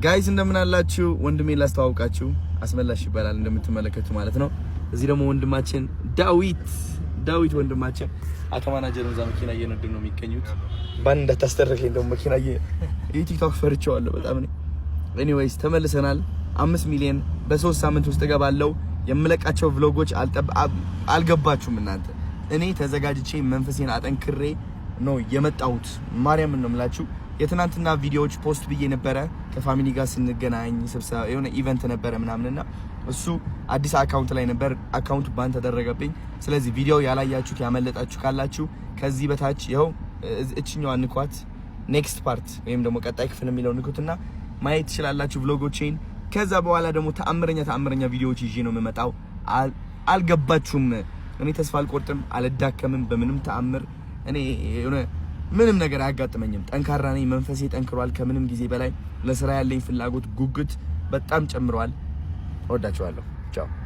Guys፣ እንደምን አላችሁ? ወንድሜን ላስተዋውቃችሁ፣ አስመላሽ ይባላል እንደምትመለከቱ ማለት ነው። እዚህ ደግሞ ወንድማችን ዳዊት፣ ዳዊት ወንድማችን አቶ ማናጀር እዛ መኪና እየነዱ ነው የሚገኙት። Ban እንዳታስደረገኝ ደግሞ መኪና ይህ ቲክቶክ ፈርቼዋለሁ በጣም እኔ። Anyways፣ ተመልሰናል። 5 ሚሊዮን በ3 ሳምንት ውስጥ እገባለሁ። የምለቃቸው vlog ኦች አልገባችሁም እናንተ። እኔ ተዘጋጅቼ መንፈሴን አጠንክሬ ነው የመጣሁት። ማርያምን ነው የምላችሁ። የትናንትና ቪዲዮዎች post ብዬ ነበረ፣ ከ family ጋር ስንገናኝ ስብሰባ የሆነ event ነበረ ምናምንና እሱ አዲስ account ላይ ነበር። Account ኡ ban ተደረገብኝ። ስለዚህ ቪዲዮ ያላያችሁት፣ ያመለጣችሁ ካላችሁ ከዚህ በታች ይኸው እችኛዋ ንኳት፣ next part ወይም ደግሞ ቀጣይ ክፍል የሚለው ንኩትና ማየት ትችላላችሁ vlog ኦቼን። ከዛ በኋላ ደግሞ ተአምረኛ ተአምረኛ ቪዲዮዎች ይዤ ነው የምመጣው። አልገባችሁም? እኔ ተስፋ አልቆርጥም፣ አልዳከምም በምንም ተአምር። እኔ የሆነ ምንም ነገር አያጋጥመኝም። ጠንካራ ነኝ። መንፈሴ ጠንክሯል። ከምንም ጊዜ በላይ ለስራ ያለኝ ፍላጎት፣ ጉጉት በጣም ጨምሯል። እወዳችኋለሁ። ቻው።